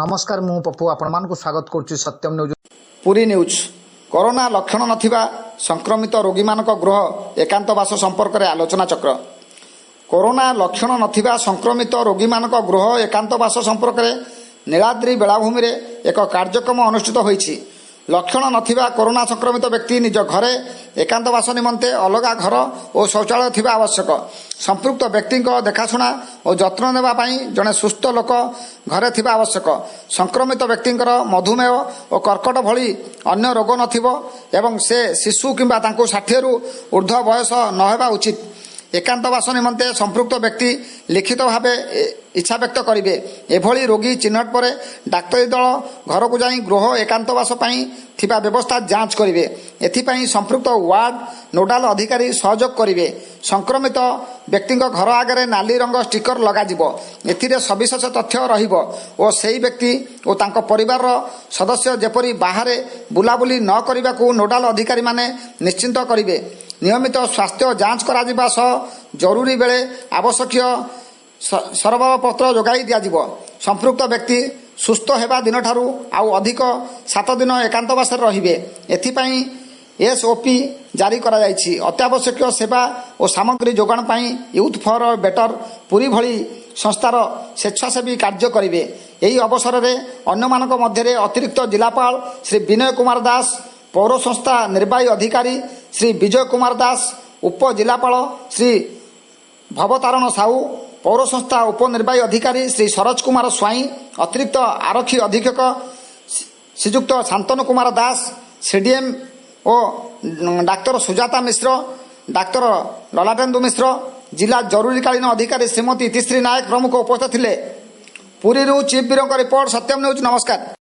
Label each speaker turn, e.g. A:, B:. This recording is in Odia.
A: ନମସ୍କାର, ମୁଁ ପପୁ, ଆପଣମାନଙ୍କୁ ସ୍ୱାଗତ କରୁଛି Satyam news.
B: Puri news. Corona ଲକ୍ଷଣ ନଥିବା ସଂକ୍ରମିତ ରୋଗୀମାନଙ୍କ ଗୃହ ଏକାନ୍ତବାସ ସମ୍ପର୍କରେ ଆଲୋଚନାଚକ୍ର। କରୋନା ଲକ୍ଷଣ ନଥିବା ସଂକ୍ରମିତ ରୋଗୀମାନଙ୍କ ଗୃହ ଏକାନ୍ତବାସ ସମ୍ପର୍କରେ ନୀଳାଦ୍ରି ବେଳାଭୂମିରେ ଏକ କାର୍ଯ୍ୟକ୍ରମ ଅନୁଷ୍ଠିତ ହୋଇଛି। ଲକ୍ଷଣ ନଥିବା କରୋନା ସଂକ୍ରମିତ ବ୍ୟକ୍ତି ନିଜ ଘରେ ଏକାନ୍ତବାସ ନିମନ୍ତେ ଅଲଗା ଘର ଓ ଶୌଚାଳୟ ଥିବା ଆବଶ୍ୟକ। ସମ୍ପୃକ୍ତ ବ୍ୟକ୍ତିଙ୍କ ଦେଖାଶୁଣା ଓ ଯତ୍ନ ନେବା ପାଇଁ ଜଣେ ସୁସ୍ଥ ଲୋକ ଘରେ ଥିବା ଆବଶ୍ୟକ। ସଂକ୍ରମିତ ବ୍ୟକ୍ତିଙ୍କର ମଧୁମେହ ଓ କର୍କଟ ଭଳି ଅନ୍ୟ ରୋଗ ନଥିବ ଏବଂ ସେ ଶିଶୁ କିମ୍ବା ତାଙ୍କୁ 60ରୁ ଉର୍ଦ୍ଧ୍ୱ ବୟସ ନହେବା ଉଚିତ। ଏକାନ୍ତବାସ ନିମନ୍ତେ ସମ୍ପୃକ୍ତ ବ୍ୟକ୍ତି ଲିଖିତ ଭାବେ ଇଚ୍ଛା ବ୍ୟକ୍ତ କରିବେ। ଏଭଳି ରୋଗୀ ଚିହ୍ନଟ ପରେ ଡାକ୍ତରୀ ଦଳ ଘରକୁ ଯାଇ ଗୃହ ଏକାନ୍ତବାସ ପାଇଁ ଥିବା ବ୍ୟବସ୍ଥା ଯାଞ୍ଚ କରିବେ। ଏଥିପାଇଁ ସମ୍ପୃକ୍ତ ୱାର୍ଡ ନୋଡାଲ ଅଧିକାରୀ ସହଯୋଗ କରିବେ। ସଂକ୍ରମିତ ବ୍ୟକ୍ତିଙ୍କ ଘର ଆଗରେ ନାଲି ରଙ୍ଗ ଷ୍ଟିକର ଲଗାଯିବ। ଏଥିରେ ସବିଶେଷ ତଥ୍ୟ ରହିବ ଓ ସେହି ବ୍ୟକ୍ତି ଓ ତାଙ୍କ ପରିବାରର ସଦସ୍ୟ ଯେପରି ବାହାରେ ବୁଲାବୁଲି ନ କରିବାକୁ ନୋଡାଲ ଅଧିକାରୀମାନେ ନିଶ୍ଚିତ କରିବେ। ନିୟମିତ ସ୍ୱାସ୍ଥ୍ୟ ଯାଞ୍ଚ କରାଯିବା ସହ ଜରୁରୀ ବେଳେ ଆବଶ୍ୟକୀୟ ସରବାବପତ୍ର ଯୋଗାଇ ଦିଆଯିବ। ସମ୍ପୃକ୍ତ ବ୍ୟକ୍ତି ସୁସ୍ଥ ହେବା ଦିନଠାରୁ ଆଉ ଅଧିକ 7 ଦିନ ଏକାନ୍ତବାସରେ ରହିବେ। ଏଥିପାଇଁ ଏସ୍ଓପି ଜାରି କରାଯାଇଛି। ଅତ୍ୟାବଶ୍ୟକୀୟ ସେବା ଓ ସାମଗ୍ରୀ ଯୋଗାଣ ପାଇଁ ୟୁଥ୍ ଫର୍ ବେଟର ପୁରୀ ଭଳି ସଂସ୍ଥାର ସ୍ୱେଚ୍ଛାସେବୀ କାର୍ଯ୍ୟ କରିବେ। ଏହି ଅବସରରେ ଅନ୍ୟମାନଙ୍କ ମଧ୍ୟରେ ଅତିରିକ୍ତ ଜିଲ୍ଲାପାଳ ଶ୍ରୀ ବିନୟ କୁମାର ଦାସ, ପୌର ସଂସ୍ଥା ନିର୍ବାହୀ ଅଧିକାରୀ ଶ୍ରୀ ବିଜୟ କୁମାର ଦାସ, ଉପଜିଲ୍ଲାପାଳ ଶ୍ରୀ ଭବତାରଣ ସାହୁ, ପୌର ସଂସ୍ଥା ଉପନିର୍ବାହୀ ଅଧିକାରୀ ଶ୍ରୀ ସରୋଜ କୁମାର ସ୍ୱାଇଁ, ଅତିରିକ୍ତ ଆରକ୍ଷୀ ଅଧୀକ୍ଷକ ଶ୍ରୀଯୁକ୍ତ ଶାନ୍ତନୁ କୁମାର ଦାସ, ସିଡିଏମ୍ ଓ ଡାକ୍ତର ସୁଜାତା ମିଶ୍ର, ଡାକ୍ତର ଲଲାଟେନ୍ଦୁ ମିଶ୍ର, ଜିଲ୍ଲା ଜରୁରୀକାଳୀନ ଅଧିକାରୀ ଶ୍ରୀମତୀ ଇତିଶ୍ରୀ ନାୟକ ପ୍ରମୁଖ ଉପସ୍ଥିତ ଥିଲେ। ପୁରୀରୁ ଚିଫ୍ ବୀରଙ୍କ ରିପୋର୍ଟ, ସତ୍ୟମ ନ୍ୟୁଜ୍। ନମସ୍କାର।